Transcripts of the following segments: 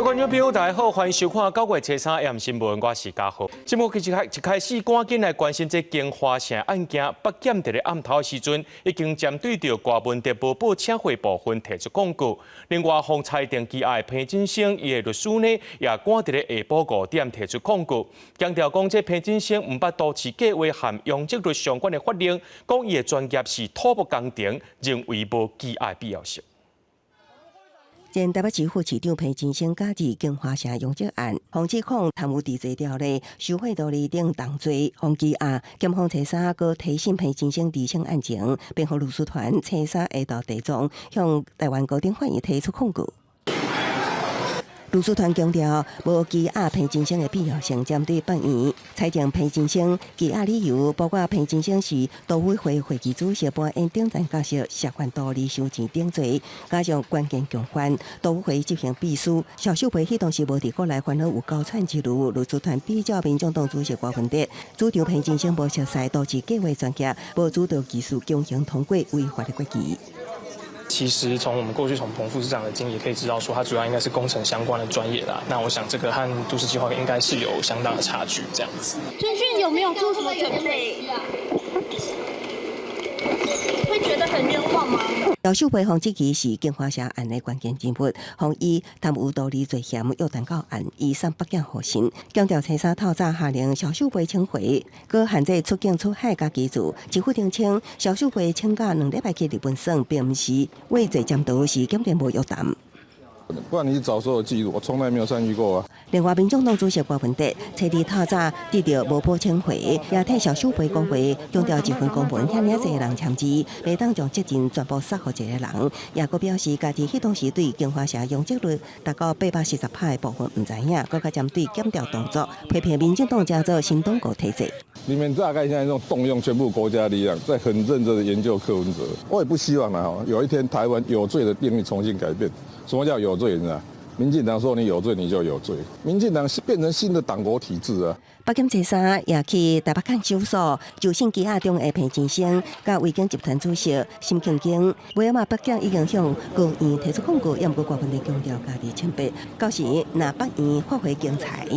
各位觀眾朋友，大家好，歡迎收看9月初3暗新聞，我是嘉豪。節目其實一開始，趕緊來關心這京華城案件。北檢佇咧暗頭時陣，已經針對著柯文哲無報請回部分提出抗告。另外，予裁定羈押彭振聲伊的律師呢，也趕佇咧下晡5點提出抗告，強調講這彭振聲毋捌都市計劃和容積率相關的法令，講伊的專業是土木工程，認為無羈押必要性。前台北市副市長彭振聲假置京華城容積案，予指控貪污治罪條例、受賄條例等重罪，予羈押。檢方初三閣提審彭振聲釐清案情，辯護律師團初三下晝提狀向台灣高等法院提出控告。律師團強調，無羈押彭振聲的必要性，針對法院裁定彭振聲羈押理由，包括彭振聲是都委會會議主席扮演頂層角色，涉犯圖利收錢等罪，加上關鍵共犯都委會執行秘書蕭秀培彼當時無佇國內，煩惱有高產之虞。律師團比照民眾黨主席柯文哲，主張彭振聲無熟悉都市計劃專業，無主導技術強行通過違法的決議。其實從我們過去從彭副市長的經歷可以知道，說他主要應該是工程相關的專業啦。那我想這個和都市計劃應該是有相當的差距，這樣子。偵訊有沒有做什麼準備？會覺得很冤枉嗎？蕭秀培予質疑是京華城案的關鍵人物，予以貪污圖利罪嫌約談到案，移送北檢候審。檢調初三透早下令蕭秀培請回，閣限制出境出海佮居住。政府澄清，蕭秀培請假2禮拜去日本耍，並毋是畏罪潛逃，是檢點無約談。不然你找所有記錄，我從來沒有參與過啊。另外，民眾黨主席柯文哲初二透早得著無報請回，也替蕭秀培講話，強調一份公文遐爾濟人簽字，袂當將責任全部撒予一個人。也閣表示，家己彼當時對京華城容積率達到840%的部分毋知影，閣較針對檢調動作批評民進黨成做新黨國體制。你們大概現在用動用全部國家力量，在很認真的研究柯文哲。我也不希望啦，有一天台灣有罪的定義重新改變。什麼叫有罪？你知道？民進黨說你有罪，你就有罪。民進黨變成新的黨國體制啊！北檢初三也去台北看守所，就審羈押中的彭振聲，佮維景集團主席沈慶京，尾仔嘛，北檢已經向高院提出控告，也毋過柯文哲強調家己清白。到時若北院發回精彩，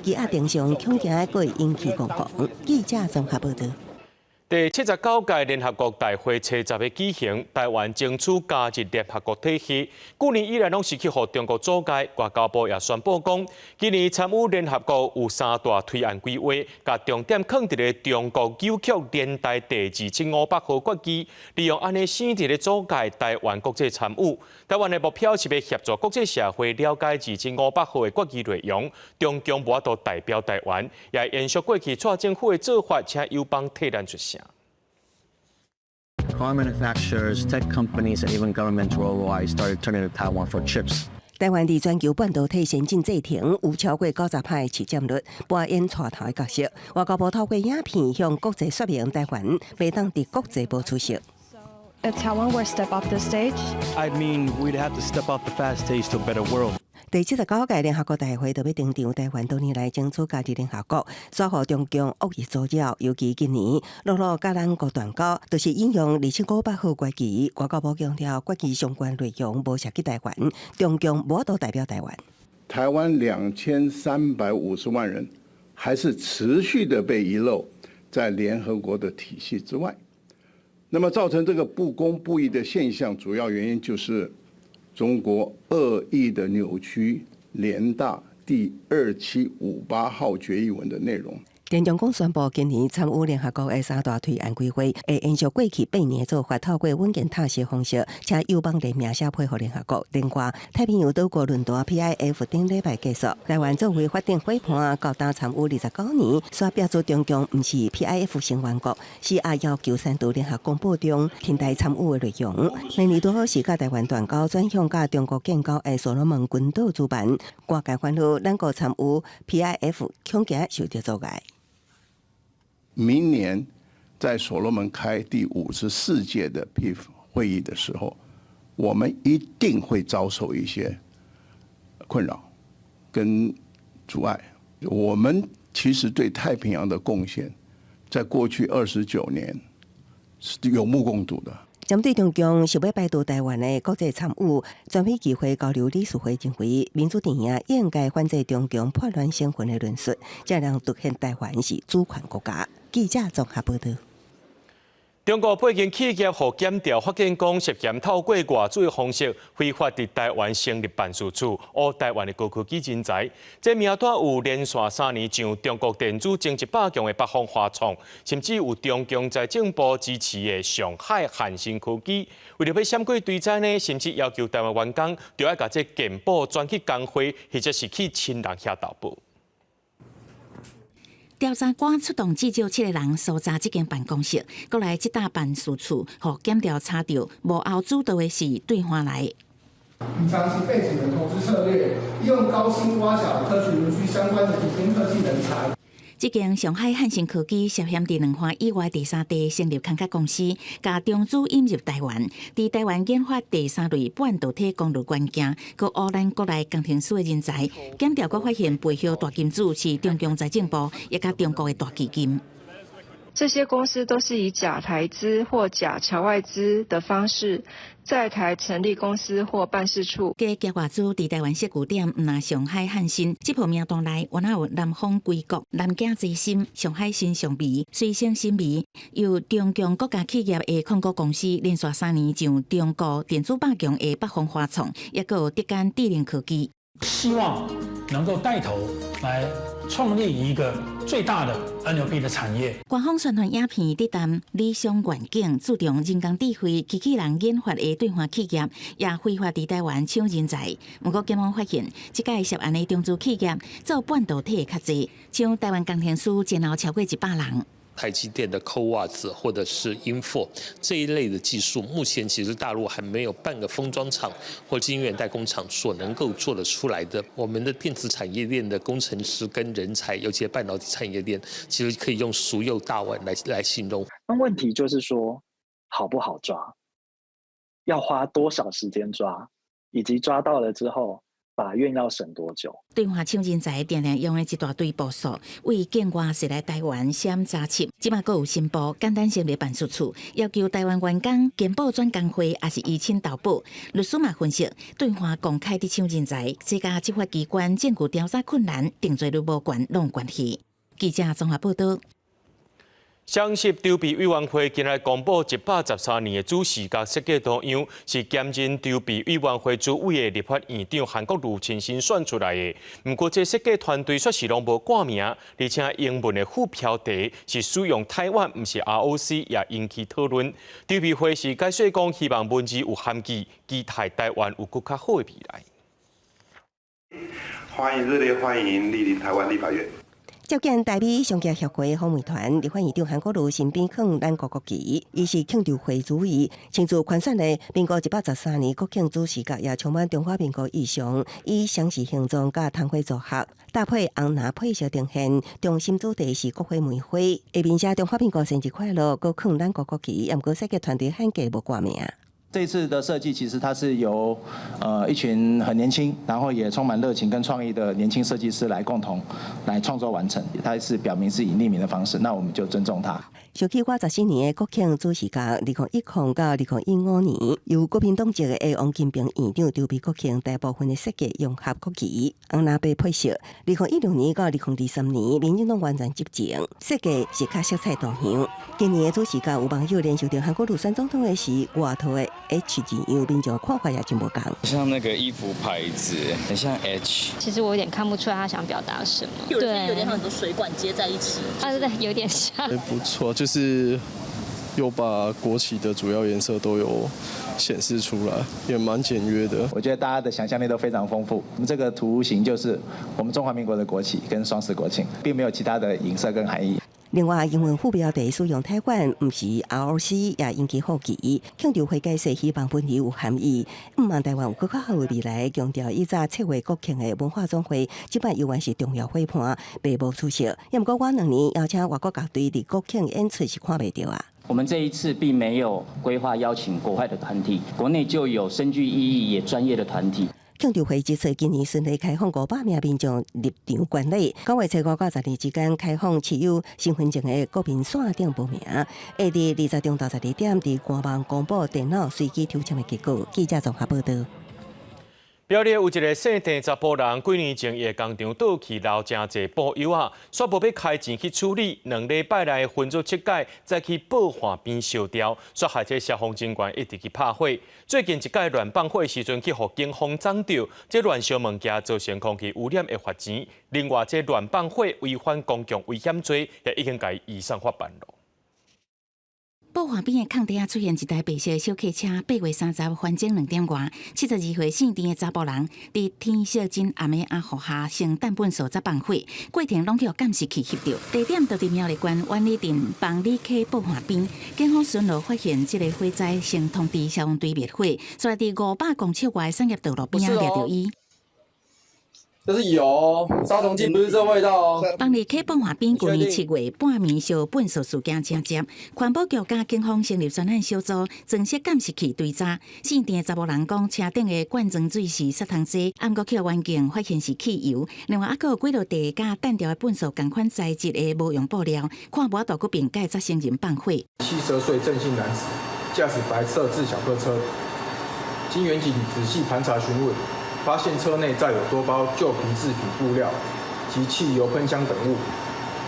羈押庭上恐驚閣會引起攻防。記者綜合報道。第79屆聯合國大會初十的舉行，台灣爭取加入聯合國體系。去年以來攏是去予中國阻礙，外交部也宣布講，今年參與聯合國有三大推案規劃，共重點囥佇咧中國扭曲聯大第2758號決議，利用按呢生佇咧阻礙台灣國際參與。台灣的目標是欲協助國際社會了解2758號的決議內容，中共無法度代表台灣，也延續過去蔡政府的做法，請友邦替咱出聲。 Car manufacturers, tech companies, and even governments worldwide started turning to Taiwan for chips. 台灣佇全球半導體先進製程有超過90%的市佔率，扮演帶頭的角色。外交部透過影片向國際說明，台灣袂當佇國際無出席。 If Taiwan were to step off the stage, I mean, we'd have to step off the fast stage to a better world. 第79屆聯合國大會就欲登場，台灣多年來爭取加入聯合國，煞予中共惡意阻擾。尤其今年陸路佮咱國斷交，就是引用2758號決議。外交部強調，決議相關內容無涉及台灣，中共無法度代表台灣。台灣2350萬人，還是持續的被遺漏在聯合國的體系之外。那麼造成這個不公不義的現象，主要原因就是中國惡意的扭曲聯大第2758號決議文的內容。田中共宣布，今年參與聯合國的三大推案規劃，會延續過去8年的做法，透過穩健踏實方式，請友邦聯名寫批予聯合國。另外，太平洋島國論壇 PIF 頂禮拜結束，台灣作為法定夥伴，到今參與29年，煞標註中共毋是 PIF 成員國，施壓要求刪除聯合公報中停台參與的內容。明年拄好是佮台灣斷交，轉向佮中國建交的所羅門群島主辦，外界煩惱咱國參與 PIF 恐驚受到阻礙。明年在所羅門開第54屆的 PIF 會議的時候，我們一定會遭受一些困擾跟阻礙。我們其實對太平洋的貢獻，在過去29年是有目共睹的。針對中共想欲擺渡台灣的國際參與全美議會交流理事會認為，民主陣營應該反制中共撥亂省份的論述，才能凸顯台灣是主權國家。記者綜合報導。中國八間企業予檢調發現講涉嫌透過外資的方式非法佇台灣成立辦事處，挖台灣的高科技人才。這名單有連續3年上中國電子前100強的北方華創，甚至有中共財政部支持的上海漢芯科技。為著欲閃過追查呢，甚至要求台灣員工著愛共這健保轉去工會，或者是去親人遐投保。調查官出動至少七个人搜查這間辦公室，閣來這搭辦事處，予檢調查著幕後主導的是對岸來。隱藏其背景的投資策略，利用高薪挖角科學園區相關的頂尖科技人才。這間上海漢芯科技涉嫌佇兩岸以外第三地成立空殼公司，共中資引入台灣，佇台灣研發第三類半導體功率元件，閣挖咱國內工程師的人才。檢調閣發現背後大金主是中共財政部，以及中國的大基金。這些公司都是以假台資或假僑外資的方式，在台成立公司或辦事處。假假外資佇台灣設據點，毋但上海漢芯，這號名單內，原來有南方硅谷、南京捷芯、上海新尚微、隨聲新微，由中共國家企業的控股公司連續3年上中國電子百強的北方華創，抑閣有德間智能科技。希望能夠帶頭來創立一個最大的 NLP 的產業。官方宣傳影片佇談理想願景，注重人工智慧、機器人研發的對岸企業，也非法佇台灣搶人才。毋過檢方發現，這屆涉案的中資企業做半導體的較濟，像台灣工程師前後超過100人。台積電的 CoWoS 或者是 InFO 這一類的技術，目前其實大陸還沒有半個封裝廠或晶圓代工廠所能夠做得出來的。我們的電子產業鏈的工程師跟人才，尤其是半導體產業鏈，其實可以用熟又大碗來形容。那問題就是說，好不好抓？要花多少時間抓？以及抓到了之後，法院要審多久？對岸搶人才，定定用的一大堆步數，為境外勢來台灣閃查緝。這馬閣有新步，簡單成立辦事處，要求台灣員工健保轉工會，抑是依親投保。律師嘛分析，對岸公開佇搶人才，這佮執法機關證據調查困難，定罪率無懸，攏有關係。記者綜合報導。雙十籌備委員會今日公布113年的主視覺設計圖樣，是兼任籌備委員會主委的立法院長韓國瑜親身選出來的。毋過，這設計團隊卻是攏無掛名，而且英文的副標題是使用台灣，毋是 ROC，也引起討論。籌備會是解釋講，希望文字有含義，期待台灣有閣較好的未來。歡迎熱烈歡迎蒞臨台灣立法院。接見台美商業協會訪問團，立法院長韓國瑜身邊囥咱國國旗，伊是慶祝會主委，親自寬選的民國113年國慶主視覺也充滿中華民國意象，以雙十形狀佮窗花組合，搭配紅藍配色呈現，中心主題是國徽梅花，下面寫中華民國生日快樂，閣囥咱國國旗，毋過設計團隊罕見無掛名。這次的設計其實它是由一群很年輕，然後也充滿熱情跟創意的年輕設計師來共同來創作完成。它是表明是以匿名的方式，那我們就尊重他。想起我14年的國慶主視覺，2010到2015年，由國民黨籍的王金平院長籌備國慶大部分的設計融合國旗，紅藍白配色。2016年到2023年，民進黨完全執政，設計是較色彩多樣。今年的主視覺有網友聯想到韓國瑜選總統的時，外套的 H 字樣，民眾看法也真無仝。像那個衣服牌子，很像 H。其實我有點看不出來他想表達什麼。對，有點像很多水管接在一起。啊，對，有點像。還不錯，就是又把國旗的主要顏色都有顯示出來，也蠻簡約的。我覺得大家的想象力都非常豐富。我們這個圖形就是我們中華民國的國旗跟雙十國慶，並沒有其他的影射跟含義。另外，英文副標題使用台灣，毋是 ROC，也引起好奇。慶祝會解釋希望文字有含義，毋望台灣有閣較好的未來。強調以早策劃國慶的文化總會，這擺猶原是重要伙伴，袂無出席。毋過晚兩年邀請外國樂隊佇國慶演出是看袂著啊。我們這一次並沒有規劃邀請國外的團體，國內就有深具意義也專業的團體。慶祝會指出，今年順利開放500名民眾入場觀禮。9月初五到12之間開放持有身份證的國民線頂報名，會佇20中晝12點佇官網公布電腦隨機抽籤的結果。記者綜合報道。苗栗有一个姓鄭查埔人，幾年前伊的工廠倒去留誠濟布油啊，煞無欲開錢去處理，2禮拜來分做七擺，再去布岸邊燒掉，煞害這消防人員一直去拍火。最近一擺亂放火的時陣，去予警方摠著，這亂燒物件造成空氣污染會罰錢。另外，這亂放火違反公共危險罪，也已經共移送法辦囉。布岸邊的空地仔出現一台白色的小客車，8月30傍間2點外，72歲姓鄭的查埔人，佇天色真暗的掩護下，先擲糞埽才放火，過程攏予監視器翕著。地點就佇苗栗縣苑裡鎮枋里溪布岸邊，警方巡邏發現這个火災，先通知消防隊滅火，煞佇500公尺外的產業道路邊仔掠著伊。這是油，殺蟲劑不是這味道哦。枋里溪布岸邊，舊年7月半暝燒糞埽事件情節，環保局佮警方成立專案小組，裝設監視器追查。姓鄭的查某人講，車頂的罐裝水是殺蟲劑，毋過去環境發現是汽油。另外，猶閣有幾落袋佮擲著的糞埽仝款材質的無用布料，看無法度閣辯解才承認放火。72歲鄭姓男子駕駛白色自小客車，經員警仔細盤查詢問，發現車內載有多包舊皮製品布料及汽油噴槍等物，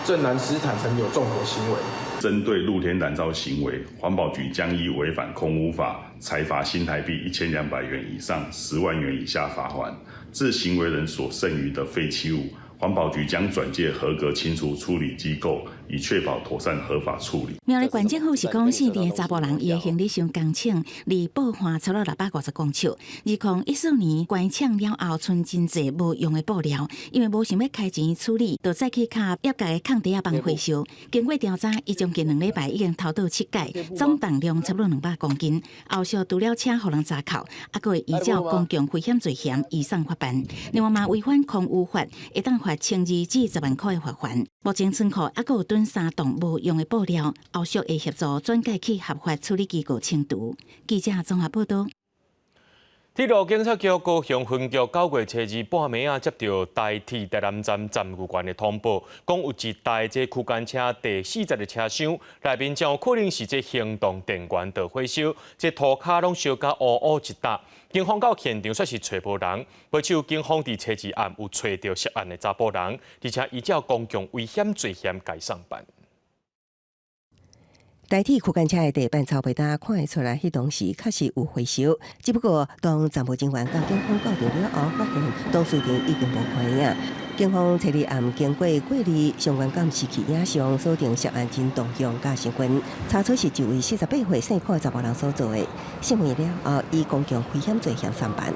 鄭男實坦承有縱火行為。針對露天燃燒行為，環保局將依違反空污法，裁罰新台幣1200元以上10萬元以下罰鍰。致行為人所剩餘的廢棄物，環保局將轉介合格清除處理機構，以確保妥善合法處理。苗栗縣政府是講，姓鄭的查埔人，伊的行李箱工廠離布岸差不多650公尺。2014年關廠了後，存真濟無用的布料，因為無想欲開錢處理，就再去敲業界的空地仔放火燒。經過調查，伊將近2禮拜已經偷倒七擺，總重量差不多200公斤。後續除了車予人查扣，猶閣會依照公共危險罪嫌移送法辦。另外嘛，違反空污法，會當罰1200至10萬塊的罰鍰。目前倉庫猶閣有囤三棟無用的布料，後續會協助轉介去合法處理機構清除。記者綜合報道。鐵路警察局高雄分局9月初2半暝仔接著台鐵台南站站務員的通報，講有一台這區間車第40個車廂內面真有可能是這行動電源著火燒，這塗跤攏燒甲烏烏一搭。警方到現場煞是揣無人，不過警方佇初二暗有揣著涉案的查埔人，而且依照公共危險罪嫌共送辦。台鐵區間車的地板草皮單看會出來，彼當時確實有火燒。只不過當站務人員佮警方到場了後，發現當事人已經無看影。警方初二暗經過過濾相關監視器影像，鎖定涉案人動向佮身份，查出是一位48歲姓柯的查埔人所做的。審問了後，以公共危險罪嫌送辦。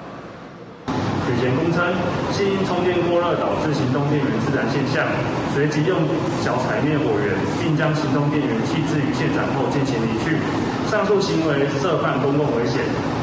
許賢供稱，係因充電過熱導致行動電源自燃現象，隨即用小柴滅火源，並將行動電源棄置於現場後進行離去。上述行為涉犯公共危險，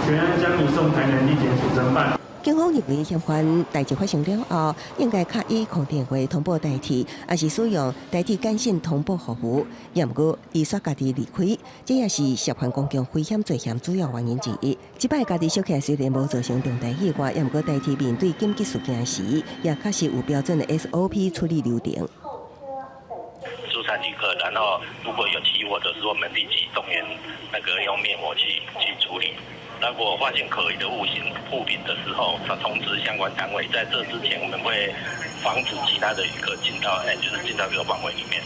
全案將移送台南地檢署偵辦。警方認為嫌犯代誌發生了後，應該較以空電話通報台鐵，抑是使用台鐵簡訊通報服務。也毋過，伊煞家己離開，這也是涉犯公共危險罪嫌主要原因之一。這擺家己燒起來雖然無造成重大意外，也毋過台鐵面對緊急事件時，也確實有標準的 SOP 處理流程。疏散旅客，然後如果有起火的時候，我們立即動員那個用滅火器去處理。如果發現可疑的物品物品的時候，要通知相關單位。在這之前，我們會防止其他的旅客進到，就是進到這個範圍裡面。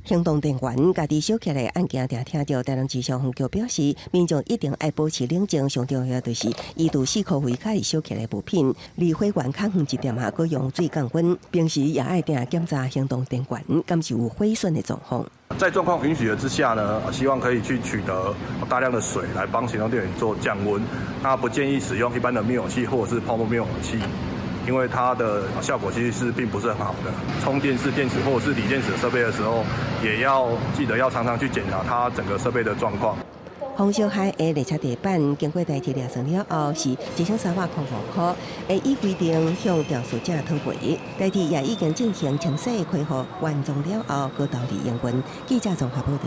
行動電源家己燒起來案件，定聽著台南市消防局表示，民眾一定愛保持冷靜，上重要就是移除四箍圍較會燒起來物品，離火源較遠一點仔，閣用水降溫。平時也愛定檢查行動電源，敢是有火損的狀況。在狀況允許的之下呢，希望可以去取得大量的水來幫行動電源做降溫。那不建議使用一般的滅火器或者是泡沫滅火器，因為它的效果其實是並不是很好的。充電式電池或者是鋰電池設備的時候，也要記得要常常去檢查它整個設備的狀況。紅燒海的列車地板經過台鐵驗算了後，是1305塊，會依規定向肇事者討賠。台鐵也已經進行清洗、恢復原狀了後，閣投入營運。記者綜合報道。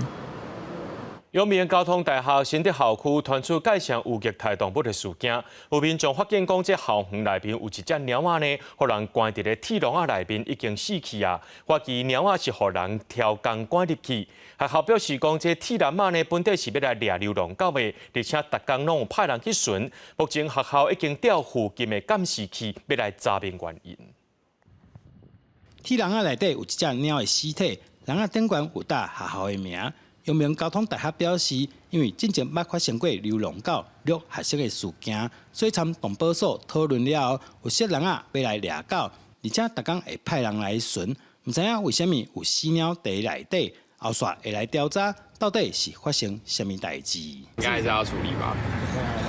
陽明交通大學新竹校區傳出蓋城有虐待動物的事件，有民眾發現講，這校園內面有一隻貓仔呢，予人關佇咧鐵籠仔內面已經死去啊！懷疑貓仔是予人刁工趕入去。學校表示講，這鐵籠仔呢本底是欲來掠流浪狗的，而且逐工攏有派人去巡。目前學校已經調附近的監視器，欲來查明原因。鐵籠仔內底有一隻貓的屍體，籠仔頂懸有貼學校的名。陽明交通大學表示，因為進前捌發生過流浪狗掠學生的事件，所以參動保所討論了後，有設籠仔欲來掠狗，而且逐工會派人來巡，毋知影為啥物有死貓佇內底，後續會來調查到底是發生啥物代誌。應該還是要處理吧，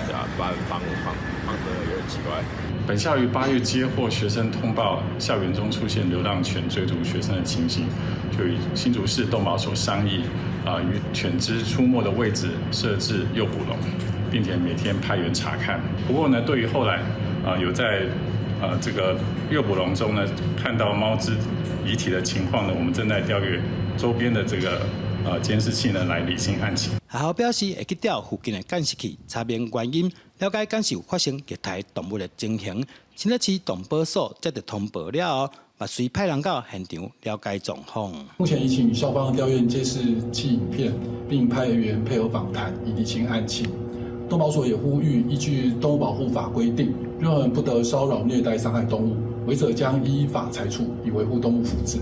對啊，不然放放放得有點奇怪。本校於8月接獲學生通報，校園中出現流浪犬追逐學生的情形，就與新竹市動保所商議，於犬隻出沒的位置設置誘捕籠，並且每天派員查看。不過呢，對於後來有在這個誘捕籠中呢看到貓隻遺體的情況呢，我們正在調閱周邊的這個監視器呢，來理清案情。學校表示會去調附近的監視器查明原因，了解敢是有發生虐待動物的情形。新竹市動保所接到通報了後，嘛隨派人到現場了解狀況。目前已請校方調閱監視器影片，並派員配合訪談，以釐清案情。動保所也呼籲，依據動物保護法規定，任何人不得騷擾、虐待、傷害動物，違者將依法裁處，以維護動物福祉。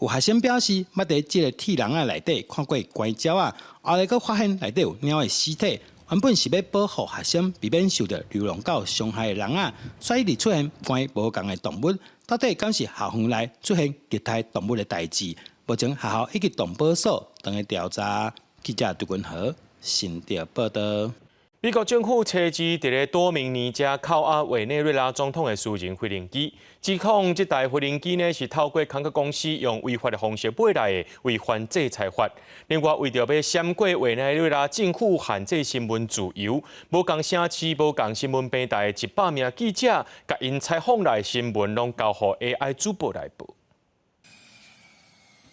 有學生表示，捌佇這個鐵籠仔內底看過關鳥仔，後來閣發現內底有貓的屍體。原本是欲保護學生，避免受著流浪狗傷害的籠仔，所以一直出現關無仝的動物。到底敢是校園內出現虐待動物的代誌？目前學校以及動保所正咧調查。記者杜君和新竹報道。美國政府初二佇咧多明尼加扣押委內瑞拉總統的私人飛行機，指控這台飛行機呢是透過空殼公司用違法的方式買來的，違反制裁法。另外，為著欲閃過委內瑞拉政府限制新聞自由，無仝城市、無仝新聞平台的100名記者，共𪜶採訪來的新聞攏交予 AI 主播來報。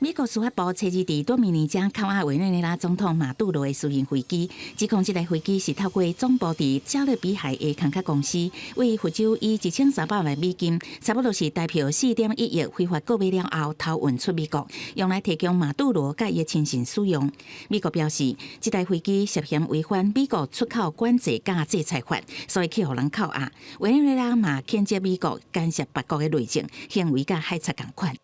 美國司法部初二佇多米尼加扣押委內瑞拉總統馬杜羅的私人飛機，指控這台飛機是透過總部佇加勒比海的空殼公司，為佛州以1300萬美金，差不多是台幣4.1億非法購買了後偷運出美國，用來提供馬杜羅佮伊的親信使用。美國表示，這台飛機涉嫌違反美國出口管制佮制裁法，所以去予人扣押。委內瑞拉嘛譴責美國干涉別國的內政，行為佮海賊仝款。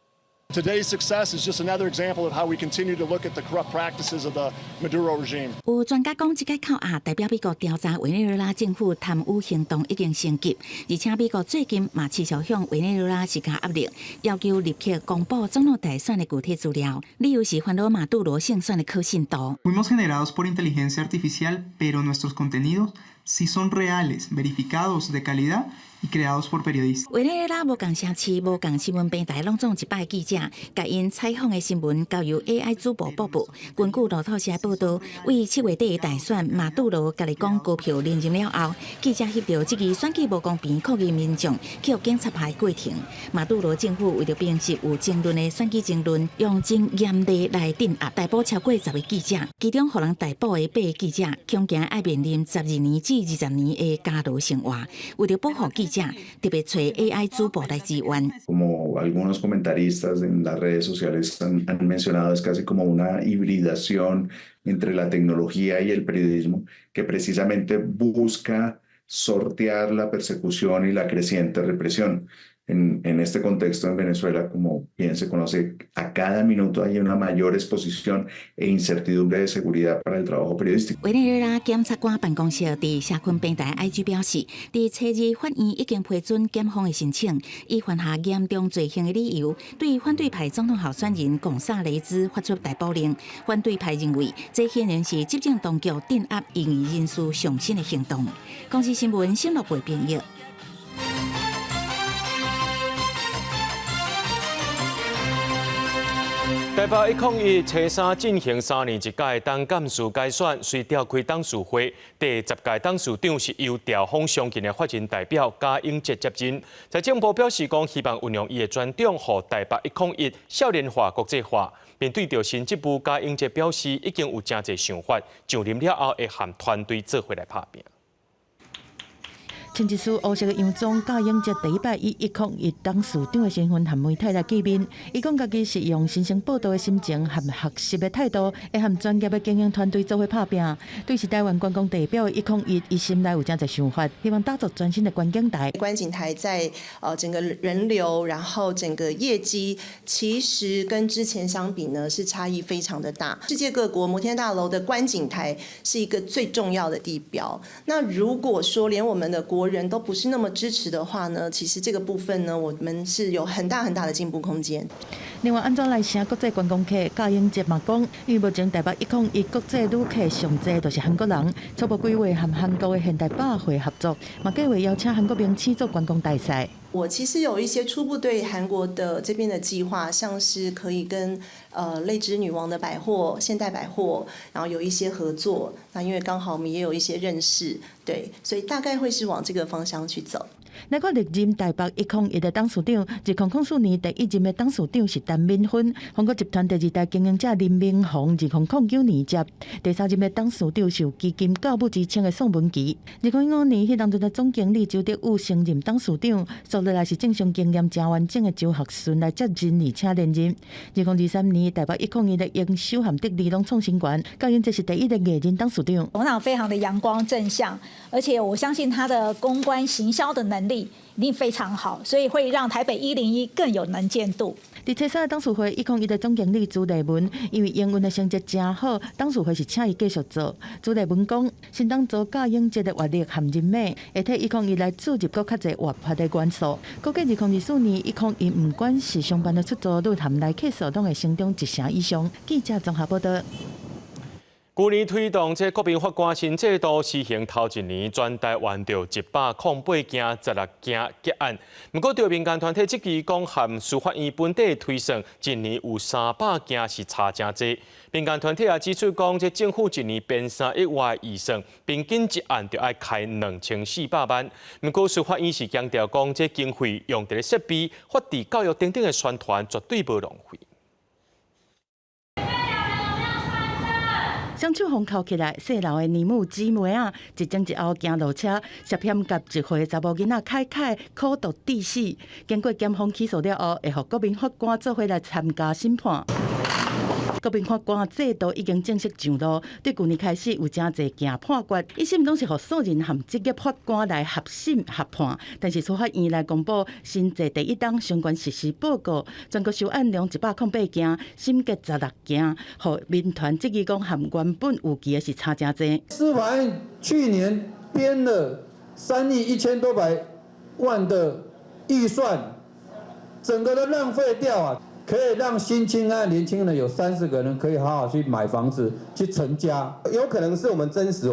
Today's success is just another example of how we continue to look at the corrupt practices of the Maduro regime. 有專家講，這個扣押代表美國調查委內瑞拉政府貪污行動已經升級，而且美國最近嘛持續向委內瑞拉施加壓力，要求立刻公布總統大選的具體資料，理由是煩惱馬杜羅勝選的可信度。 Fuimos generados por inteligencia artificial, pero nuestros contenidos sí son reales, verificados, de calidad y creados por periodistas。委內瑞拉無仝城市、無仝新聞平台，攏總100個記者，共𪜶採訪的新聞交由 AI 主播播報。根據路透社報導，為7月底的大選，馬杜羅家己講高票連任了後，記者翕著這支選舉無公平抗議民眾去予警察拍的過程。馬杜羅政府為著平息有爭論的選舉爭論，用真嚴厲來鎮壓，逮捕超過10個記者，其中予人逮捕的八個記者，恐驚愛面臨12年至20年的監牢生活。為著保護記者，特別揣 AI 主播來支援。 Como algunos comentaristas en las redes sociales han mencionado, es casi como una hibridación entre la tecnología y el periodismo que precisamente busca sortear la persecución y la creciente represión. En este contexto en Venezuela, como bien se conoce, a cada minuto hay una mayor exposición e incertidumbre de seguridad para el trabajo periodístico. 委內瑞拉檢察官辦公室佇社群平台 IG 表示，佇初二法院已經批准檢方的申請，以犯下嚴重罪行的理由，對反對派總統候選人貢薩雷茲發出逮捕令。反對派認為，這顯然是執政當局鎮壓異議人士上新的行動。公視新聞新樂貝編譯。台北101初三進行3年一屆董監事改選，隨召開董事會。第10屆董事長是由調峰相近的法人代表賈永哲接任。財政部表示講，希望運用伊的專長，予台北101少年化、國際化。面對著新職務，賈永哲表示已經有誠濟想法，上任了後會和團隊做伙來拍拚。穿一束烏色的洋裝，賈永哲第一擺以101董事長的身份和媒體來見面。伊講家己是用新生報到的心情和學習的態度，會和專業的經營團隊做伙拍拚。對是台灣觀光地標的101，伊心內有誠濟想法，希望打造全新的觀景台。觀景台在整個人流，然後整個業績，其實跟之前相比呢，是差異非常的大。世界各國摩天大樓的觀景台是一個最重要的地標。那如果說連我們的國人都不是那麼支持的話呢，其實這個部分呢，我們是有很大很大的進步空間。另外，按怎來成國際觀光客，賈永哲嘛講，因為目前台北101國際旅客上濟都是韓國人，初步規劃和韓國的現代百貨合作，嘛計劃邀請韓國明星做觀光大使。我其實有一些初步對韓國的這邊的計劃，像是可以跟淚之女王的百貨、現代百貨，然後有一些合作。那因為剛好我們也有一些認識，對，所以大概會是往這個方向去走。來看歷任台北101的董事長，2004年第一任的董事長是陳敏芬，宏國集團第二代經營者林明鴻，2009年接，第三任的董事長是有基金教母之稱的宋文琪。2015年，彼當陣的總經理周德宇升任董事長，接落來是政商經驗誠完整的周學順來接任，而且連任。2023年，台北101的營收和得利攏創新高，賈永哲是第一個藝人董事長。董事長非常的陽光正向，而且我相信他的公關行銷的能力一定非常好，所以會讓台北101更有能見度。佇初三的董事會，101的總經理朱麗文，因為營運的成績誠好，董事會是請伊繼續做。朱麗文講，新董座賈永哲的閱歷和人脈，會替101來注入閣較濟活潑的元素。估計2024年，101毋管是上班的出租率和來客數，攏會成長一成以上。記者綜合報導。舊年推動這國民法官新制度施行頭一年，全台灣就108件，16件結案。毋過，著民間團體質疑講，和司法院本底推算，一年有300件是差誠濟。民間團體也指出講，這政府一年編3億外預算，平均一案就愛開2400萬。毋過，司法院是強調講，這經費用佇咧設備、法治教育等等的宣傳，絕對無浪費。雙手予銬起來，細膩的奶母姊妹仔，一前一後行路車，涉嫌共一歲查某囡仔凱凱苦毒致死。經過檢方起訴了後，會予國民法官做伙來參加審判。國民法官制度已經正式上路，對舊年開始有誠濟件判決，一審攏是予素人和職業法官來合審合判，但是司法院來公布新制第一冬相關實施報告，全國收案量108件，審結16件，予民團質疑講和原本預期的是差誠濟。司法院去年編了3億1千多百萬的預算，整個都浪費掉啊！可以讓新青安年輕人有30個人可以好好去買房子去成家，有可能是我們真實，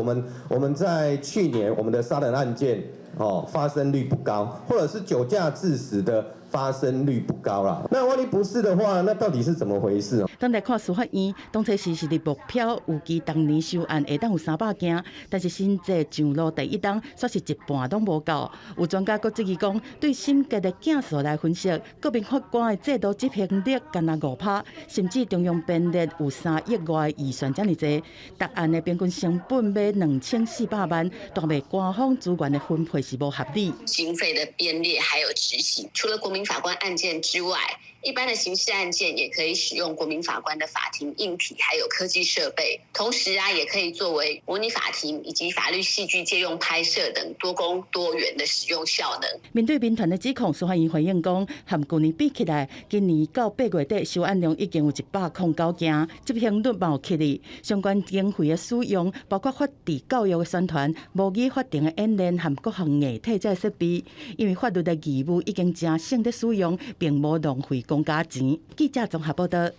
我們在去年我們的殺人案件哦發生率不高，或者是酒駕致死的發生率不高啦。那萬一不是的話，那到底是怎麼回事？當來看司法院，當初時是佇目標預期當年收案會當有300件，但是新制上路第一冬，煞是一半攏無夠。有專家閣質疑講，對審結的件數來分析，國民法官的制度執行力干焦5%，甚至中央編列有3億外預算遮爾濟，逐案的平均成本欲2400萬，大賣官方資源的分配是無合理。經費的編列還有執行，除了國民法官案件之外，一般的刑事案件也可以使用國民法官的法庭硬體，還有科技設備。同時啊，也可以作為模擬法庭以及法律戲劇借用拍攝等多工多元的使用效能。面對民團的指控，司法院回應講，和舊年比起來，今年到8月底收案量已經有109件，執行率嘛有起哩。相關經費的使用，包括法治教育的宣傳、模擬法庭的演練和各項硬體這設備，因為法律的義務已經誠省佇使用，並無浪費公家錢。記者綜合報導。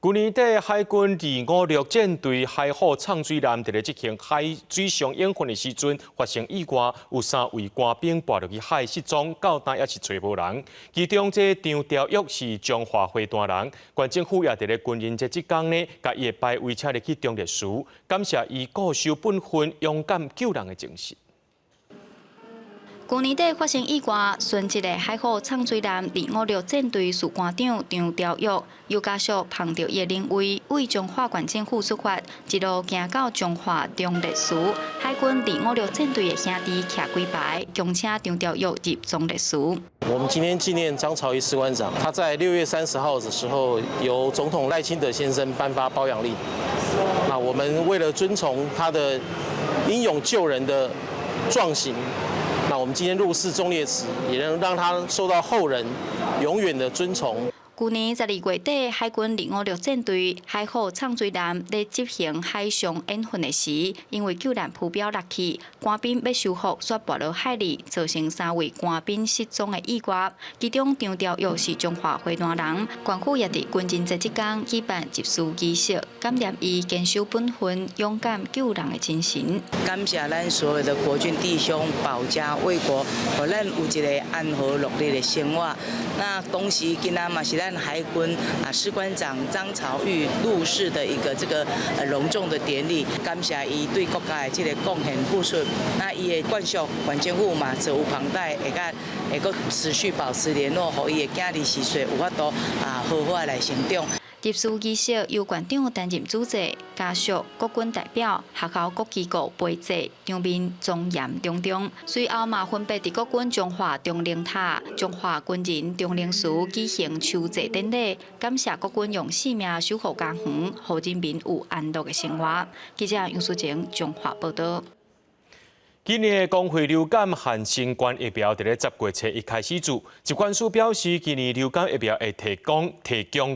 去年底，海軍256戰隊海虎藏水艦佇咧執行海水上演訓的時陣發生意外，有三位官兵跋落去海失蹤，到今猶是揣無人。其中這張朝玉是彰化花壇人，縣政府也佇咧軍人節這工呢，共伊的牌位請入去忠烈祠，感謝伊固守本分、勇敢救人的精神。去年底發生意外，殉職的海虎藏水艦256戰隊士官長張朝玉，由家屬捧著伊的靈位，為彰化縣政府出發，一路行到彰化忠烈祠，海軍256戰隊的兄弟徛幾排，恭請張朝玉入忠烈祠。我們今天紀念張朝義士官長，他在6月30號的時候，由總統賴清德先生頒發褒揚令。那我們為了遵從他的英勇救人的壯行。那我們今天入祀忠烈祠，也能讓他受到後人永遠的尊崇。去年12月底，海軍256戰隊海虎藏水艦咧執行海上演訓的時，因為救難浮標落去，官兵欲修復，煞跋落海裡，造成三位官兵失蹤的意外。其中張朝玉是彰化花壇人，縣府也佇軍人節這工舉辦入祠儀式，感念伊堅守本分、勇敢救人的精神。感謝咱所有的國軍弟兄保家衛國，予咱有一个安和樂利的生活。那同時今仔嘛是咱海軍啊士官長張朝玉入祀的一個這個隆重的典禮，感謝伊對國家的這个貢獻付出。那伊的眷屬縣政府嘛責無旁貸，會佮會閣持續保持聯絡，予伊的囝兒時歲有法度啊好好來成長。入祠儀式由縣長擔任主祭，家屬、國軍代表、學校各機構陪祭，場面莊嚴隆重。隨後嘛分別佇國軍彰化忠靈塔、彰化軍人忠靈祠舉行酬祭典禮，感謝國軍用性命守護家園，予人民有安樂的生活。記者楊淑晴彰化報道。今年的公費流感和新冠疫苗佇咧10月初一開始注。疾管署表示，今年流感疫苗會提供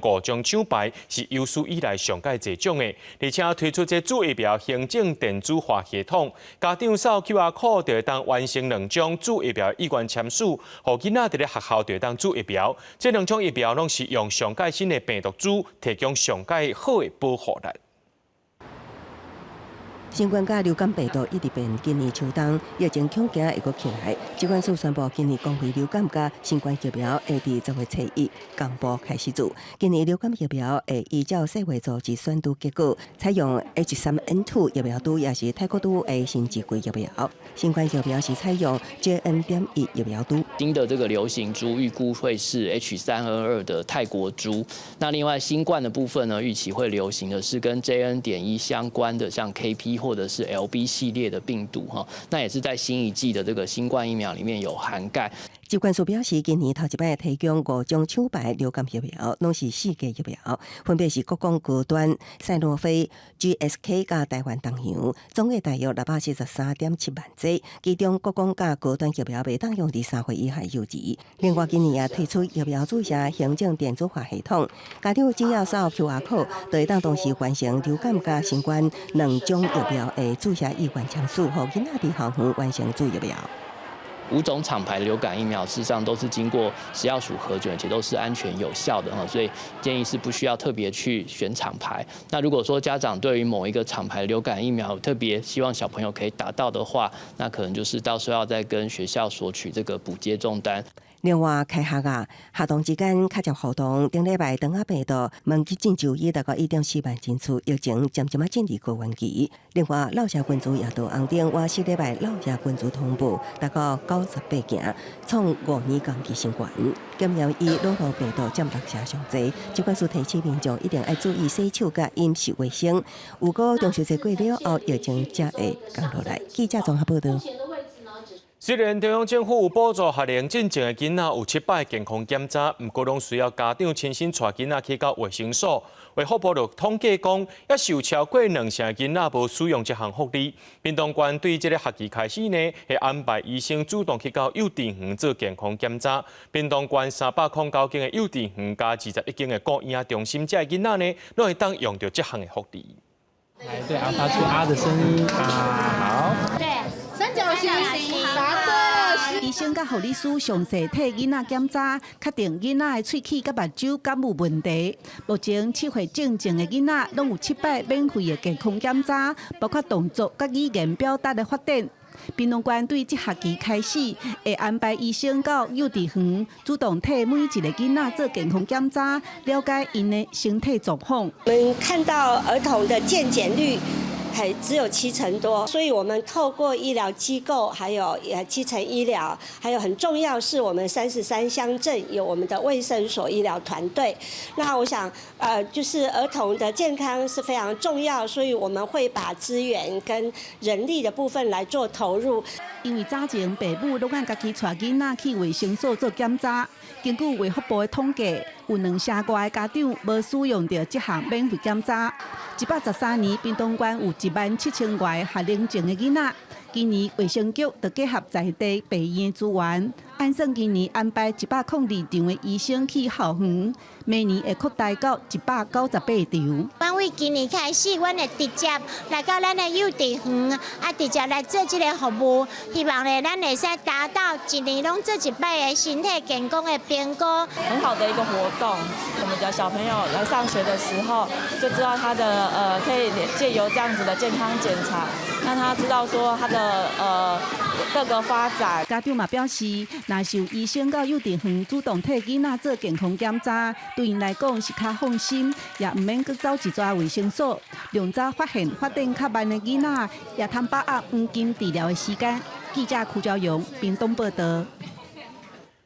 五種廠牌，是有史以來上蓋濟種的，而且推出這注疫苗行政電子化系統，家長掃 QR code 就會當完成兩種注疫苗意願簽署，予囡仔佇咧學校就會當注疫苗。這兩種疫苗攏是用上蓋新的病毒株，提供上蓋好的保護力。新冠佮流感病毒一直變，今年秋冬疫情恐驚會閣起來。疾管署宣布，今年公費流感佮新冠疫苗會佇10月初一同步開始注。今年流感疫苗會依照世衛組織選株結果，採用 H3N2 疫苗株，也是泰國株的新一季疫苗。新冠疫苗是採用 JN.1疫苗株。新的這個流行株預估會是 H3N2 的泰國株。那另外新冠的部分呢，預期會流行的是跟 JN.1相關的，像 KP 或者是 LB 系列的病毒哈，那也是在新一季的這個新冠疫苗裡面有涵蓋。疾管署表示，今年頭一擺提供五種廠牌流感疫苗，攏是四價疫苗，分別是國光高端、賽諾菲、GSK 佮台灣東洋，總額大約673.7萬劑。其中國光佮高端疫苗袂當用佇3歲以下幼兒。另外，今年也推出疫苗注射行政電子化系統，家長只要掃 QR code，就會當同時完成流感佮新冠兩種疫苗的注射意願簽署，予囡仔佇校園完成注疫苗。五種廠牌流感疫苗，事實上都是經過食藥署核准，且都是安全有效的哈，所以建議是不需要特別去選廠牌。那如果說家長對於某一個廠牌流感疫苗特別希望小朋友可以打到的話，那可能就是到時候要再跟學校索取這個補接種單。另外，開學啊，學童之間較濟互動。頂禮拜，腸仔病毒問急診就醫達到1.4萬人次，疫情漸漸仔進入高原期。另外，落社群組也到紅燈，倚四禮拜落社群組通報達到98件，創5年同期新高。感染以諾如病毒佔六成上濟，疾管署提醒民眾一定愛注意洗手佮飲食衛生。如果中秋節過了後，疫情才會降落來。記者綜合報道。雖然中央政府有補助學齡進前的囡仔有七擺健康檢查，毋過攏需要家長親身帶囡仔去到衛生所。衛福部就統計講，猶是有超過兩成的囡仔無使用這項福利。屏東縣對這个學期開始呢，會安排醫生主動去到幼稚園做健康檢查。屏東縣309間的幼稚園佮21間的顧嬰中心，這的囡仔呢，攏會當用著這項的福利。來，對啊，發出啊的聲音啊，好。對，三角形，答對了。生佮護理師詳細替囡仔檢查，確定囡仔的喙齒佮目睭敢有問題。目前7歲前的囡仔攏有七擺免費的健康檢查，包括動作佮語言表達的發展。屏東縣對這學期開始，會安排醫生到幼稚園，主動替每一个囡仔做健康檢查，了解𪜶的身體狀況。我們看到兒童的健檢率還只有7成多，所以我們透過醫療機構，還有基層醫療，還有很重要是我們33鄉鎮有我們的衛生所醫療團隊。那我想，就是兒童的健康是非常重要，所以我們會把資源跟人力的部分來做投入。因為早前爸母攏愛家己帶囡仔去衛生所做檢查，根據衛福部的統計，有2成外的家長無使用著這項免費檢查。113年，屏東縣有1萬7千外學齡前的囡仔。今年衛生局就結合在地病院資源，按算今年安排102場的醫生去校園，明年會擴大到198場。阮為今年開始，阮會直接來到咱的幼稚園，啊，直接來做這个服務，希望咧咱會使達到一年攏做一擺的身體健康的評估。很好的一個活動，我們的小朋友來上學的時候，就知道他的可以借由這樣子的健康檢查，讓他知道說他的各個發展。家長嘛表示，若是有醫生到幼稚園主動替囡仔做健康檢查，對𪜶來講是較放心，也毋免閣走一逝衛生所，量早發現發展較慢的囡仔，也通把握黃金治療的時間。記者柯昭陽屏東報道。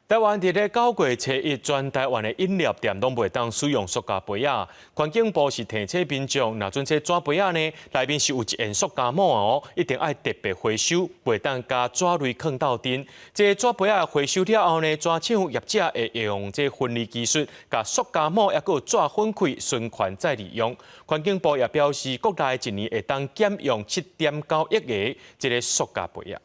台灣佇咧9月初1，全台灣的飲料店攏袂當使用塑膠杯仔。環境部是提醒民眾，若準這紙杯仔呢，內面是有一緣塑膠膜哦，一定愛特別回收，袂當佮紙類囥鬥陣。這紙杯仔回收了後呢，紙廠業者會用這分離技術，共塑膠膜抑閣有紙粉塊循環再利用。環境部也表示，國內一年會當減用7.9億个這个塑膠杯仔。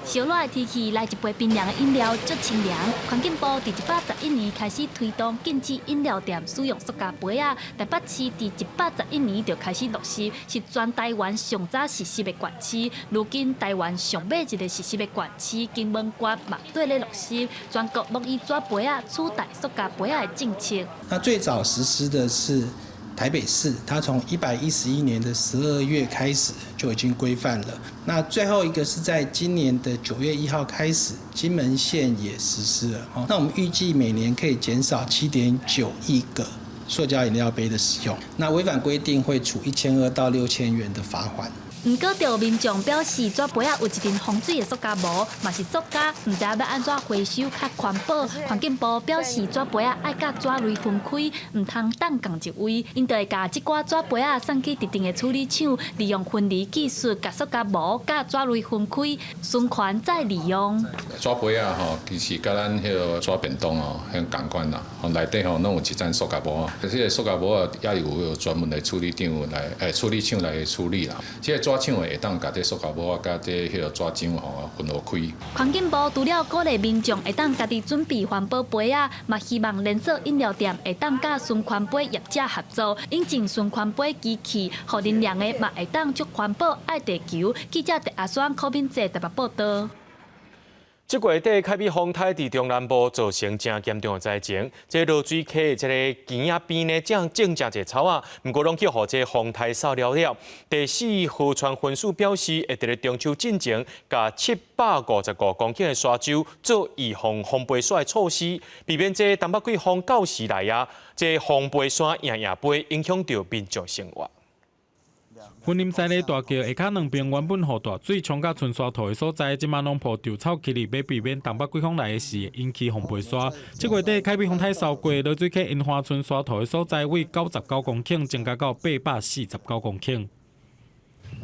燒熱的天氣，來一杯冰涼的飲料，足清涼。環境部佇111年開始推動禁止飲料店使用塑膠杯仔，台北市佇111年就開始落實，是全台灣上早實施的縣市。如今台灣上尾一个實施的縣市金門縣嘛綴咧落實，全國攏以紙杯仔取代塑膠杯仔的政策。那最早實施的是台北市，它從111年的12月開始就已經規範了。那最後一個是在今年的9月1號開始，金門縣也實施了。那我們預計每年可以減少7.9億個塑膠飲料杯的使用。那違反規定會處1200到6000元的罰款。毋過，著民眾表示，紙杯仔有一層防水的塑膠膜，嘛是塑膠，毋知影欲按怎回收較環保。環境部表示，紙杯仔愛佮紙類分開，毋通擲仝一位。𪜶就會共這寡紙杯仔送去特定的處理廠，利用分離技術，共塑膠膜佮紙類分開，循環再利用。紙杯仔吼，其實佮咱彼个紙便當吼，很仝款啦。吼，內底吼攏有一層塑膠膜，這个塑膠膜啊，也有專門的處理廠來，處理廠來處理啦。這个紙廠會當共這塑膠膜佮這彼个紙漿吼分開。環境部除了鼓勵民眾會當家己準備環保杯仔，嘛希望連鎖飲料店會當佮循環杯業者合作，引進循環杯機器，予啉涼的嘛會當足環保愛地球。記者鄭阿雙、柯敏哲台北報道。這月底，海美風颱佇中南部造成誠嚴重的災情。這濁水溪的這个墘仔邊呢，種種誠濟草仔，毋過攏去予這風颱掃了了。第四河川分署表示，會佇咧中秋進前，共755公頃的沙洲做預防風飛沙的措施，避免這東北季風到時來啊，這風飛沙掖掖飛，影響著民眾生活。雲林三里大橋下跤兩邊原本予大水沖甲賰沙塗的所在，這馬攏鋪稻草起來，欲避免東北季風來的時引起風飛沙。這月底海美風颱掃過，濁水溪櫻花村沙塗的所在，為99公頃增加到849公頃。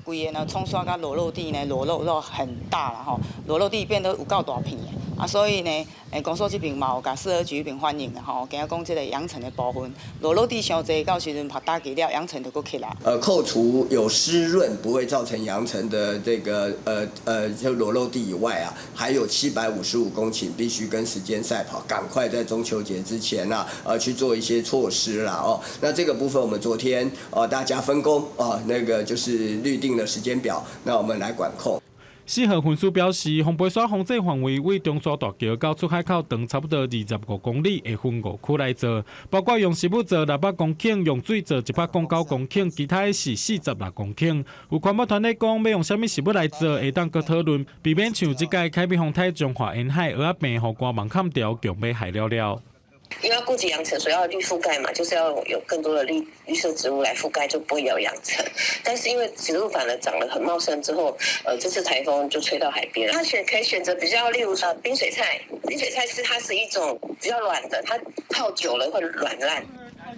規个呢沖刷佮裸露地呢，裸露都很大啦吼，裸露地變得有夠大片的啊，所以呢，公所這邊嘛有共食安局彼邊反映啦吼，驚講這个揚塵的部分，裸露地傷濟，到時陣拍打擊了，揚塵就閣起來。扣除有濕潤不會造成揚塵的這個就裸露地以外啊，還有755公頃必須跟時間賽跑，趕快在中秋節之前啊，去做一些措施啦哦。那這個部分我們昨天大家分工啊，那個就是擬定了時間表，那我們來管控。四號分署表示，防飛沙防治範圍為中山大橋到出海口長差不多25公里的分五區來做，包括用食物做600公頃，用水做109公頃，其他的是46公頃。有環保團體講，欲用啥物食物來做，會當閣討論，避免像這屆海美風颱彰化沿海蚵仔病予官網砍掉，強欲害了了。因為要顧及揚塵，所以要綠覆蓋嘛，就是要有更多的綠綠色植物來覆蓋，就不會有揚塵。但是因為植物反而長得很茂盛之後，這次颱風就吹到海邊。他選可以選擇比較，例如說冰水菜，冰水菜是它是一種比較軟的，它泡久了會軟爛。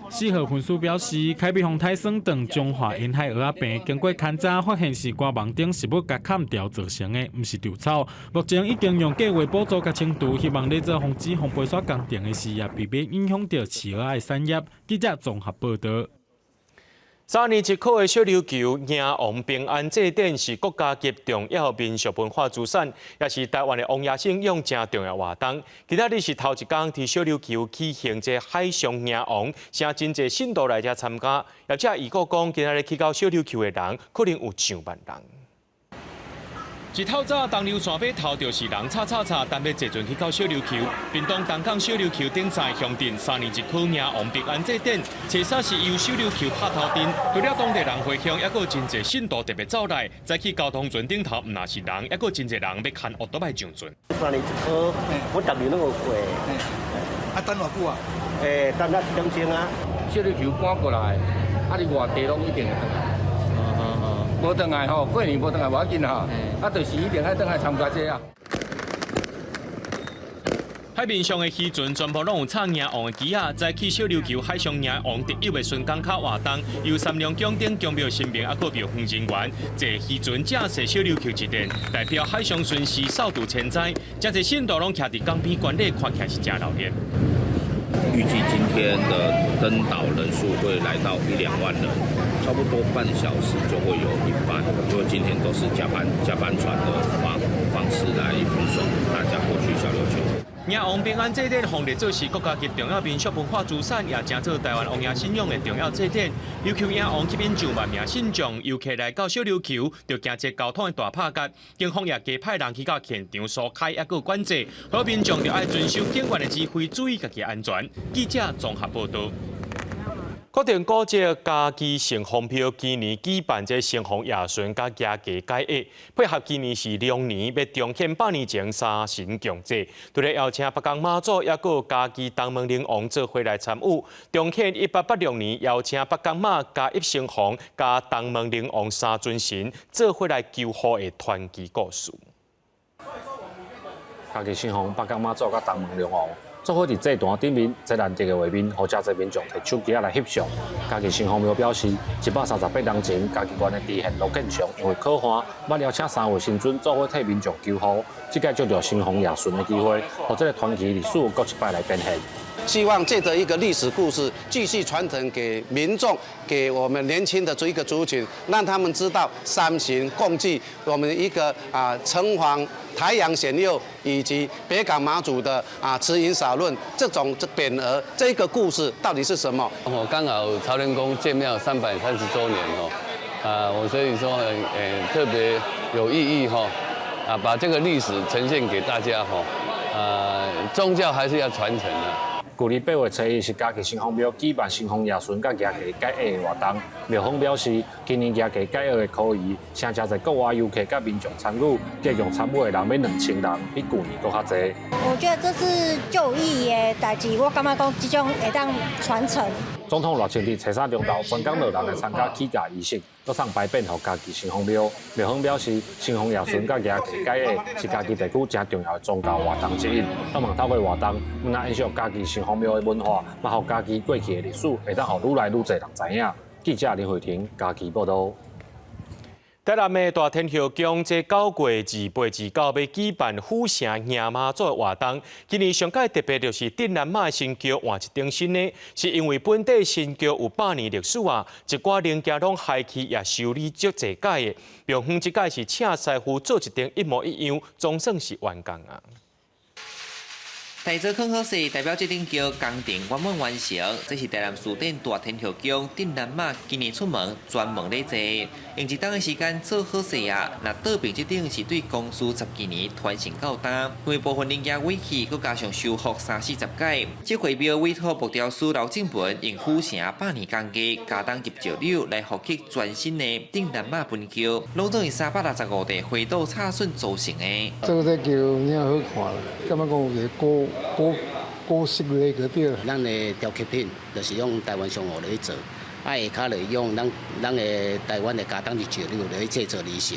四號分署表示，海美風颱損斷彰化沿海蚵仔棚，經過勘查發現是官網頂食物共砍掉造成的，毋是稻草。目前已經用計劃補助共清除，希望咧做防止防飛沙工程的時，也避免影響著飼蚵仔的產業。記者綜合報導。三年一考的小琉球迎王平安祭典是國家級重要民俗文化資產，也是台灣的王爺信仰誠重要活動。今仔日是頭一工佇小琉球舉行這海上迎王，誠真濟信徒來遮參加。業者預估講，今仔日去到小琉球的人可能有上萬人。一透早，東流山碼頭就是人吵吵吵，等欲坐船去到小琉球。屏東東港小琉球頂在鄉鎮三年一考迎王平安祭典，初三是由小琉球拍頭陣，除了當地人回鄉，猶閣有真濟信徒特別走來，早起交通船頂頭毋但是人，猶閣有真濟人欲牽烏多擺上船。三年一考，我逐年攏有過。啊，等偌久啊？欸，等啊一點鐘啊。小琉球趕過來，啊，你外地攏一定會轉來。無轉來吼，過年無轉來無要緊吼，啊，就是一定愛轉來參加這啊。海面上的漁船全部攏有插迎王的旗仔，早起小琉球海上迎王特有的巡港卡活動，由三龍宮頂宮廟神明，猶閣廟方人員坐漁船駕駛小琉球一段，代表海上巡視掃除天災，誠濟信徒攏徛佇港邊觀禮，看起來是誠熱鬧。預計今天的登島人數會來到一兩萬人，差不多半小時就會有一班，因為今天都是加班加班船的方式來運送大家過去小琉球。迎王平安祭典，奉列做是國家級重要民俗文化資產，也成做台灣王爺信仰的重要祭典。琉球迎王吸引上萬名信眾遊客來到小琉球，就驚這交通的大拍結。警方也加派人去到現場疏開，猶閣管制，好民眾就愛遵守警員的指揮，注意家己安全。記者綜合報導。國定古蹟嘉義城隍廟今年舉辦這城隍夜巡佮蜈跣解厄，配合今年是龍年，欲重現百年前三神共祭，除了邀請北港媽祖，猶閣嘉義東門龍王做伙來參與。重現1886年邀請北港媽、嘉義城隍、佮東門龍王三尊神做伙來求雨的傳奇故事。嘉義城隍、北港媽祖佮東門龍王做伙佇祭壇頂面，這難得的畫面，予誠濟民眾提手機仔來翕相。嘉義城隍廟表示，138年前，嘉義縣的知縣羅建祥因為苦旱，捌邀請三位神尊做伙替民眾求雨。這屆藉著城隍夜巡的機會，予這個傳奇歷史閣一擺來展現。希望借著一個歷史故事，繼續傳承給民眾，給我們年輕的這一個族群，讓他們知道三神共祭，我們一個啊城隍太陽顯佑以及北港媽祖的啊慈雲灑潤這種這匾額，這個故事到底是什麼？我剛好朝天宮建廟330週年哦，啊，我所以說特別有意義哈，啊，把這個歷史呈現給大家哈，啊，宗教還是要傳承的。舊年8月初一是嘉義城隍廟舉辦城隍夜巡佮蜈跣解厄的活動。廟方表示，今年蜈跣解厄的考儀，誠誠濟國外遊客佮民眾參與，計共參與的人欲2000人，比舊年閣較濟。我覺得這是就有意義的代誌，我感覺講這種會當傳承。總統賴清德初三中晝專工落來參加起駕儀式，閣送牌匾予嘉義城隍廟。廟方表示，城隍夜巡佮蜈跣解厄是嘉義地區誠重要的宗教活動之一。希望透過活動，毋但延續嘉義城隍廟的文化，嘛予嘉義過去的歷史會當予愈來愈濟人知影。記者林慧婷嘉義報導。台南的大天后宮，這9月28、29欲舉辦府城迎媽祖的活動。今年上蓋特別就是鎮南媽的神轎換一頂新的，是因為本地神轎有百年歷史啊，一寡零件攏害去也修理足濟擺的。廟方這擺是請師傅做一頂一模一樣，總算是完工啊。大做囥好勢，代表這頂橋工程圓滿完成。這是台南市頂大天后宮鎮南媽今年出門專門咧做，用一冬的時間做好勢啊！若倒爿這頂是對公司十幾年傳承到今，因為部分零件毀去，閣加上修復三四十擺。這回廟委託木雕師劉正文用府城百年工藝加工入石榴來復刻全新的鎮南媽分橋，攏總用365塊灰土插筍組成的。做這橋爾好看啦，感覺講有一個古古古色咧個對。咱的雕刻品就是用台灣松芋來做，啊下跤就用咱咱的台灣的茄苳石榴來製作而成。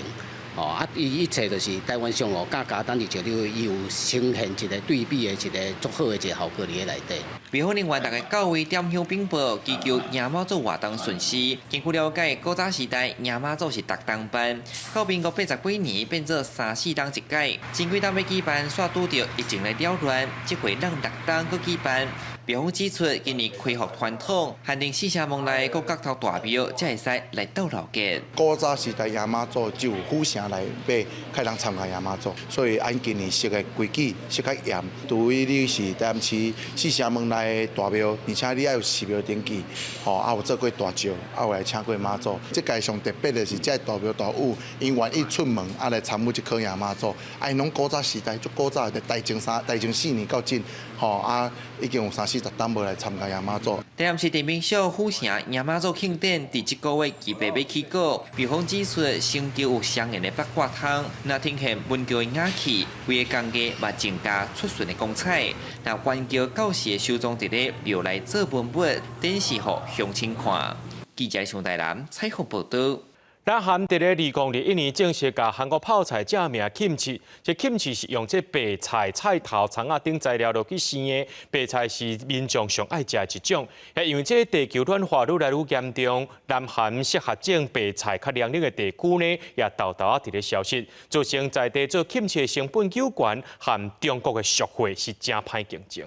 哦，啊，伊一切就是台灣松芋佮茄苳石榴，伊有呈現一個對比的一個足好的一個效果佇咧內底。廟方人員逐家到位點香稟報，祈求迎媽祖活動順遂。根據了解，古早時代迎媽祖是逐冬辦，到民國八十幾年變做三四冬一擺。前幾冬欲舉辦，煞拄著疫情來擾亂，這回咱六冬閣舉辦。廟方指出，今年恢復傳統，限定四城門內各角頭大廟才會使來鬥鬧熱。古早時代迎媽祖只有府城內底較會當參加迎媽祖，所以按今年設的規矩設較嚴，除非你是台南市四城門內的大廟，而且你愛有寺廟登記，吼，啊有做過大醮，啊有來請過媽祖。這屆上特別的是，這個大廟大武𪜶願意出門啊來參與這顆迎媽祖，啊𪜶攏古早時代足古早，大正三、大正四年到今，吼啊已經有三四十冬無來參加迎媽祖。台南市地名小府城迎媽祖慶典，佇這個月預備欲起鼓。廟方指出，新橋有相應的八卦通，若呈現文橋的雅氣，規个工藝嘛增加出巡的光彩。若懸橋到時會收裝佇咧廟內做文物，展示予鄉親看。記者上台南採訪報導。南韓佇咧2021年正式共韓國泡菜正名 kimchi，這 kimchi 是用這白菜、菜頭、蔥仔等材料落去生的。白菜是民眾上愛食的一種。因為這地球暖化愈來愈嚴重，南韓適合種白菜較涼冷的地區呢，也沓沓仔佇咧消失，造成在地做 kimchi 的成本較懸，和中國的俗貨是誠歹競爭。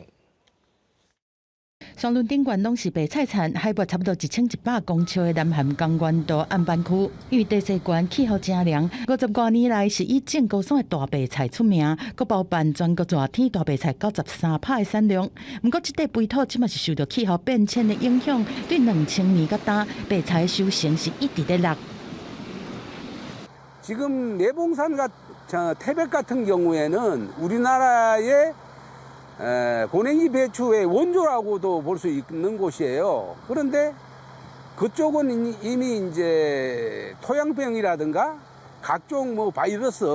雙輪頂懸攏是白菜田，海拔差不多1100公尺的南韓江原道岸坂區，因為地勢懸，氣候誠涼，50外年來是以種高山的大白菜出名，閣包辦全國熱天大白菜93%的產量。毋過，這塊肥土這馬是受著氣候變遷的影響，對2000年到今，白菜收成是一直咧落。 지금 매봉산과 태백 같은 경우에는 우리나라의 고냉지 배추의 원조라고도 볼 수 있는 곳이에요. 그런데 그쪽은 이미 이제 토양병이라든가 각종 뭐 바이러스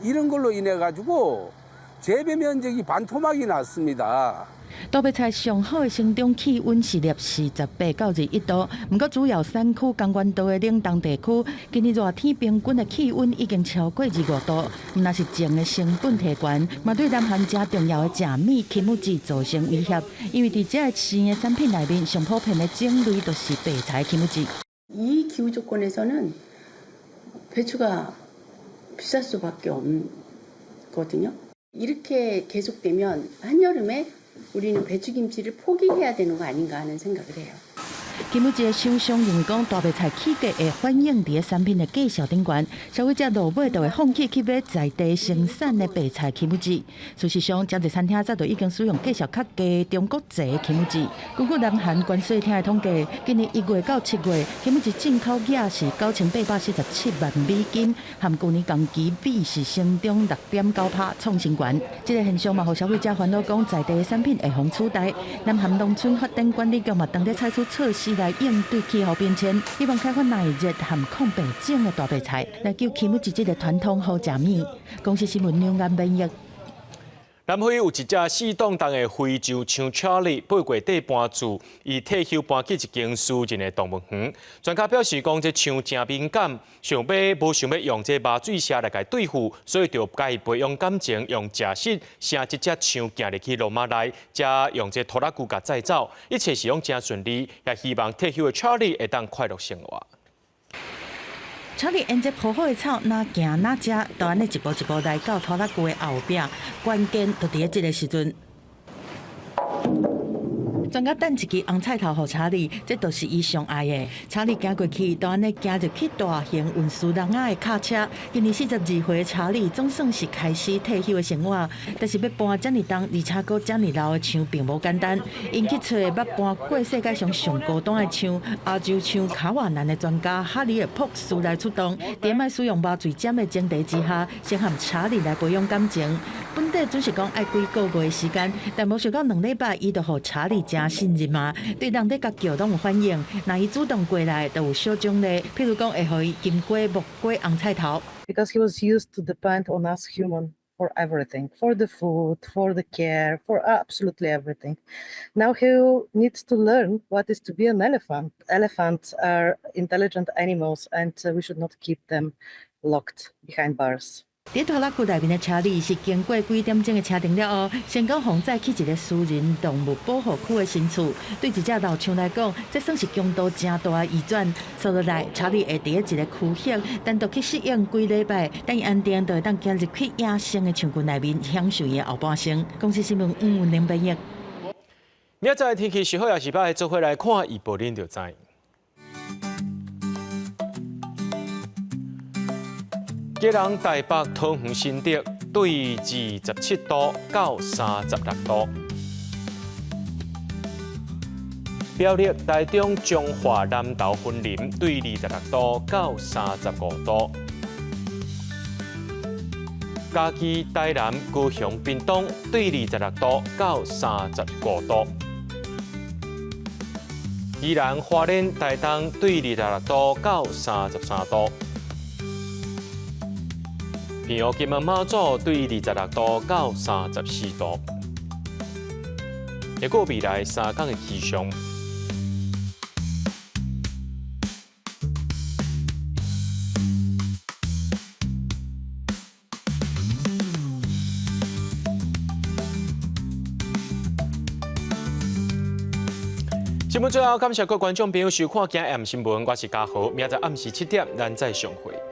이런 걸로 인해 가지고 재배 면적이 반토막이 났습니다. 大白菜上好的生長氣溫是攝氏18到21度，毋過主要產區江原道的嶺東地區，今年熱天平均的氣溫已經超過25度，毋但是種的成本提懸，嘛對南韓誠重要的食物金武子造成威脅。因為佇這个生的產品內面，上普遍的種類就是白菜金武子。 이 기후 조건에서는 배추가 비쌀 수밖에 없거든요. 이렇게 계속되면 한여름에 우리는 배추김치를 포기해야 되는 거 아닌가 하는 생각을 해요. 金武子的廠商認為講，大白菜起價會反映佇咧產品的價數頂懸，消費者落尾就會放棄去買在地生產的白菜金武子。事實上，誠濟餐廳早就已經使用價數較低中國製的金武子。根據南韓關稅廳的統計，今年1月到7月，金武子進口額是9847萬美金，和舊年同期比是成長6.9%，創新懸。這个現象嘛，予消費者煩惱，講在地的產品會予取代。南韓農村發展管理局嘛，當咧採取措施來應對氣候變遷，希望開發耐熱和抗病種的大白菜，來救金武子這个傳統好食物。公視新聞梁安編譯。南非有一隻4當重的非洲象查理，8月底搬厝，伊退休搬去一間私人的動物園。專家表示講，這象誠敏感，想欲無想欲用這麻醉蛇來共對付，所以就共伊培養感情，用食食生這隻象行入去籠仔內，才用這拖拉機共載走，一切是攏誠順利，也希望退休的查理會當快樂生活。查理沿著鋪好的草，若行若食，就按呢一步一步來到拖拉機的後壁。關鍵就佇咧這个時陣，專家等一支紅菜頭予查理，這都是伊上愛的。查理行過去，就按呢行入去大型運輸籠仔的卡車。今年42歲查理總算是開始退休的生活，但是欲搬遮爾重，而且閣遮爾老的象並無簡單。𪜶去揣捌搬過世界上上高檔的象——亞洲象卡瓦蘭的專家哈里爾朴斯來出動，佇莫使用麻醉針的前提之下，先和查理來培養感情。本底準是講愛幾個月的時間，但無想到2禮拜，伊就予查理誠信任啊，對人咧共叫攏有反應。若伊主動過來，就有小獎勵，譬如講會予伊金瓜、木瓜、紅菜頭。 Because he was used to depend on us human for everything, for the food, for the care, for absolutely everything. Now he needs to learn what is to be an elephant. Elephants are intelligent animals, and we should not keep them locked behind bars. 佇拖拉庫內面的查理是經過幾點鐘的車程了後，成功予載去一個私人動物保護區的新厝。對一隻老象來講，這算是強度誠大的移轉。接落來，查理會佇一個區域單獨去適應幾禮拜，等伊安定，就會當行入去野生的象群內面，享受伊的後半生。公視新聞吳文玲編譯。明仔載天氣是好抑是䆀，做伙來看預報，恁就知。基隆、台北、桃園、新竹對27度到36度。苗栗、台中、彰化、南投、雲林對26度到35度。嘉義、台南、高雄、屏東對26度到35度。宜蘭、花蓮、台東對26度到33度。澎湖、金門、馬祖對26度到34度。閣有未來3天的氣象。新聞最後，感謝各位觀眾朋友收看《今暗新聞》，我是嘉豪，明仔載暗時7點，咱再相會。